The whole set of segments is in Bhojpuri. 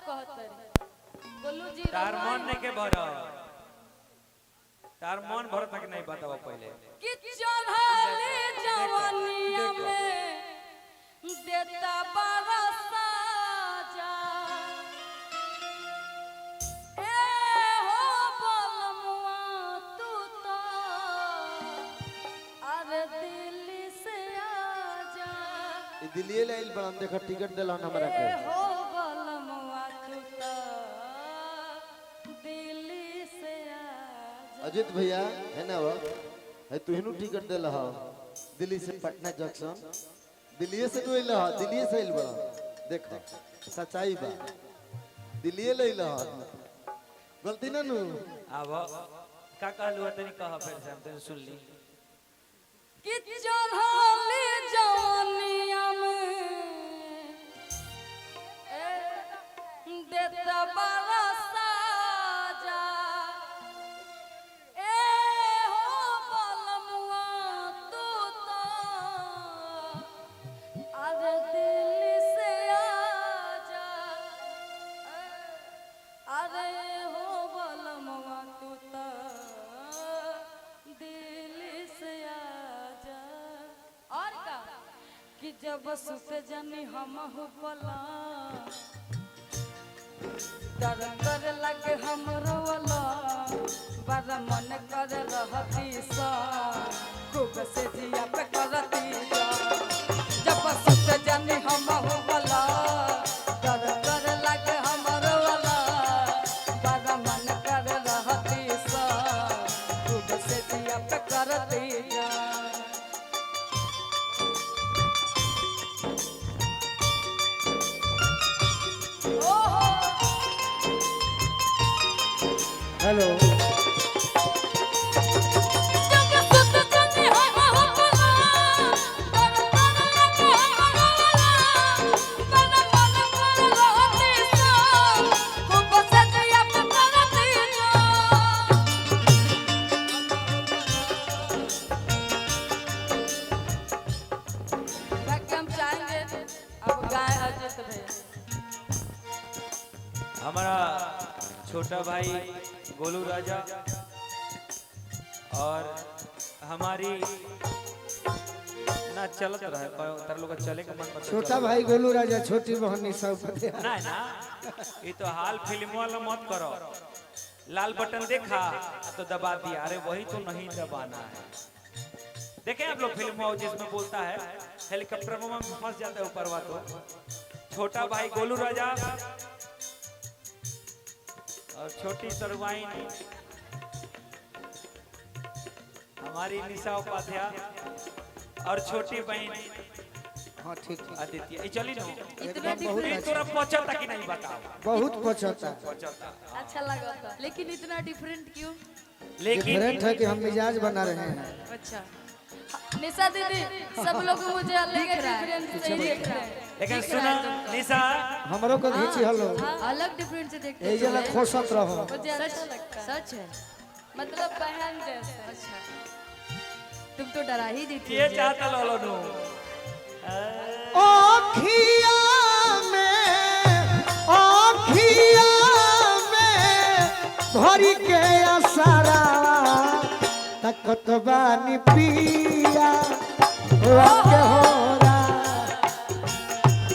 कहत गोलू जी। तार रउआ मन नहीं के भर, तार मन भर तक नहीं बताओ पहले। कि चढ़ले जवानिया में देता बड़ा साजा, ए हो बलमुआ तू तो अरे दिल्ली से आजा। ई दिल्लीए ले आइल बड़न, देखो टिकट देलन हमरा के। ए हो बलमुआ तू तो दिल्ली से आजा। अजित भैया है ना, वो है तुहिनु टिकट देला हो दिल्ली से पटना जंक्शन। दिल्लीए से तू अइल हो, दिल्लीए से आइल बड़ा। देखो सच्चाई बा, दिल्लीए ले अइल हो, गलती ना नु। अब का कहलू है तनी कह फिर से, हम तनी सुन ली। कि चढ़ले जवानिया में ए देता बड़ा साजा, ए हो बलमुआ तू तो अरे दिल्ली से आजा, अरे हो बलमुआ तू तो दिल्ली से आजा। और का कि जब सुत जनी हम पला डर कर लगे हमरो वाला, बड़ा मन कर रहती सा खूब से जिया पे करती जा। जब सुत जनी हम वाला डर कर लगे हमरो वाला, बड़ा मन कर रहती सा खूब से जिया पे करती जा। ओहो। हेलो। जब सुत जनी हम होला डर कर लगे हमरो वाला, बड़ा मन कर रहती सा खूब से जिया पे करती जा। बाकी हम चाहेंगे अब गाय अजित भैया। हमारा छोटा भाई गोलू राजा और हमारी ना चलत रहे पर तार लोग चले के मन बता। छोटा भाई गोलू राजा, छोटी बहन निशा उपाध्याय। ना ना, ये तो हाल फिल्म वाला मत करो। लाल बटन देखा तो दबा दिया, अरे वही तो नहीं दबाना है। देखें आप लोग फिल्म हो जिसमें बोलता है हेलीकॉप्टर में फंस जाता है ऊपर वा। तो छोटा भाई गोलू राजा और छोटी सरवाइन हमारी निशा उपाध्याय और छोटी बहन हाँ ठीक है। अदिति, ये चली ना। इतना एकदम बहुत ये डिफरेंट। तोरा पचता कि नहीं बताओ? बहुत पछता। पचता। अच्छा लगा था। लेकिन इतना डिफरेंट क्यों? लेकिन डिफरेंट है कि हम मिजाज बना रहे हैं। अच्छा। निशा दीदी, सब लोग मुझे अलग दिख रहा है। डिफरेंस से ही देखते हैं। लेकिन दिख रहा सुना है तुमको। निशा, हमरो को घींची हलो। अलग डिफरेंट से देखते ए जला हैं। खोसत रहो। मुझे अच्छा सच लगता है। सच है। मतलब बहन जैसे। अच्छा, तुम तो डरा ही दी थी ये मुझे। चाहता लोलो नु। ओखिया में, ओखिया में भरी के असरा तकत बानी पिया वाके होरा,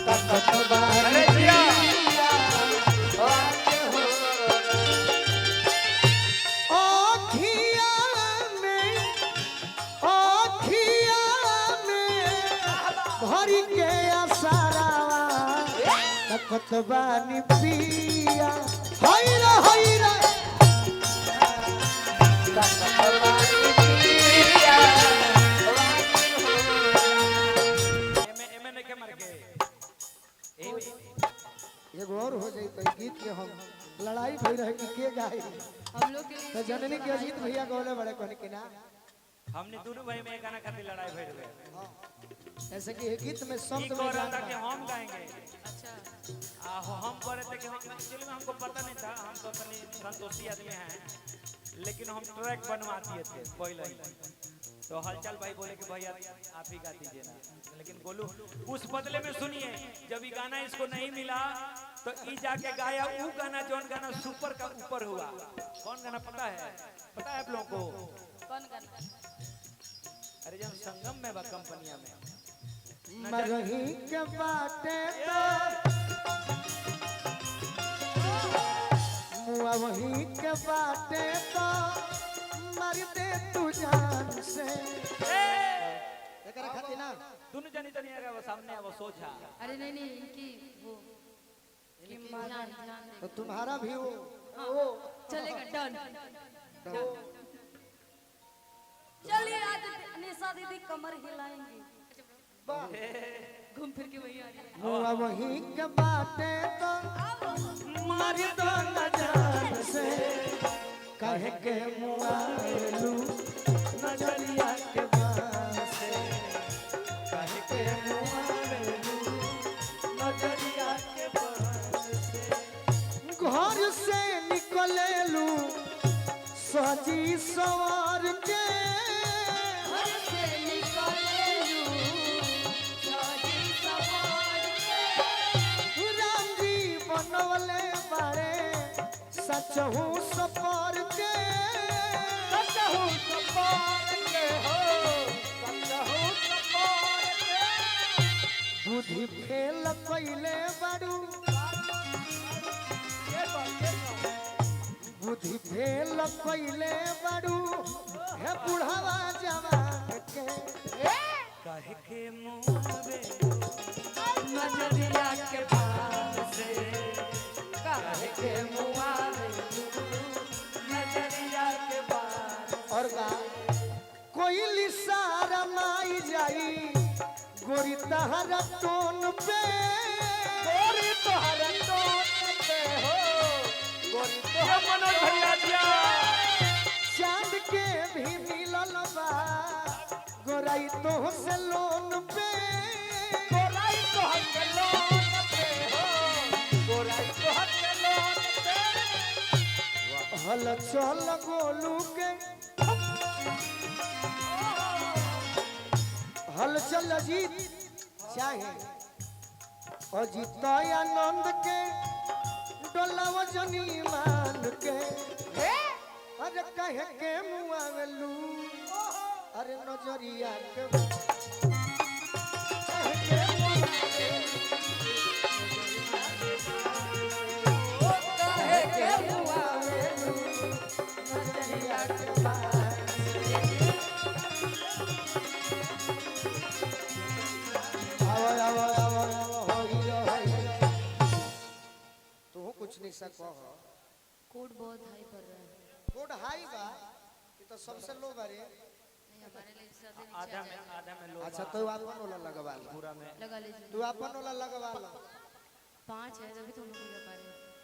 तकत बानी अरे जिया। पिया वाके होरा। ओखिया में, ओखिया में भरी के असरा तकत बानी पिया, हैरा हैरा। एमे एमे नहीं के मर के एमे। एगो और हो जाई तो गीत के हम लड़ाई भई रहे कि के गाई। हम लोग के लिए तो जननी के अजीत भैया गौले बड़े कहने कि ना। हमने दोनों भाई में गाना खातिर लड़ाई भइल गए। ऐसे कि ये गीत में ई शब्द कह में रहा जान था कि बा। हम गाएंगे। अच्छा। आ हम कह रहे थे कि हम एक्चुअली में हमको पता नहीं था, हम तो अपनी संतोषी आदमी हैं, लेकिन हम ट्रैक बनवा दिए थे पहले ही। तो हलचल भाई बोले कि भैया आप ही गा दीजिए ना, लेकिन गोलू उस बदले में सुनिए, जब ये गाना इसको नहीं मिला तो ई जाके गाया ऊ गाना जौन गाना सुपर का ऊपर हुआ। कौन गाना पता है? पता है आप लोगों को? कौन गाना? अरे जब संगम में बा कंपनिया में मरही के बाटे तो मुआ वही के बाटे तो मर दे तू जान से। एकरा खातिर ना दोनों जनी तनी आगे सामने आवो सोझा। अरे नहीं नहीं इनकी वो ध्यान ध्यान तो तुम्हारा भी वो चलेगा डन। चलिए आज निशा दीदी कमर हिलाएंगी। घूम फिर के वही आ गए। मुआ वही के बाटे तो मर दो न जान से कहे के मुआ लू नजरिया के बास से कहे के मुआ लू नजरिया के बास से। घर से निकले लू सजी सवार के घर से निकले लू सजी सवार के। राम जी बनवले बारे सचहू सपर के सचहु सपार के हो सचहु सपार के। बुद्धि फेल कैले बारू बुद्धि फेल कैले बारू हे बुढ़ावा जवान के काहे के मुआवे नजरिया के पास से काहे के मुआवे नजरिया के पास। और का कोई सारा माई जाई गोरी तहरा टोन पे गोरी तोहर टोन पे हो गोरी ये तोहर मनोज भैया जिया चांद के भी मिलल बा गोराई तो से लोन पे गोराई तोहर के लोन पे हो गोराई तोहर के लोन पे। हल चल गोलू के हल चल अजीत चाहे अजीत आनंद के डोलाव जनी मान के अरे कहे के मुआवेलू अरे नजरिया के कहे के काहे के मुआवेलू नजरिया के पास। आवा आवा आवा आवा होई होई तू कुछ नहीं सको कोड बहुत हाई पर रहा है। कोड हाई बा ये तो सबसे लो बारे। नहीं हमारे लिए ज्यादा नीचे आधा आ में जाएगा। आधा में लो अच्छा तो अपन वाला लगवा ला पूरा में लगा लीजिए। तू अपन वाला लगवा ला। 5 है तभी तो हम लोग लगा पा रहे।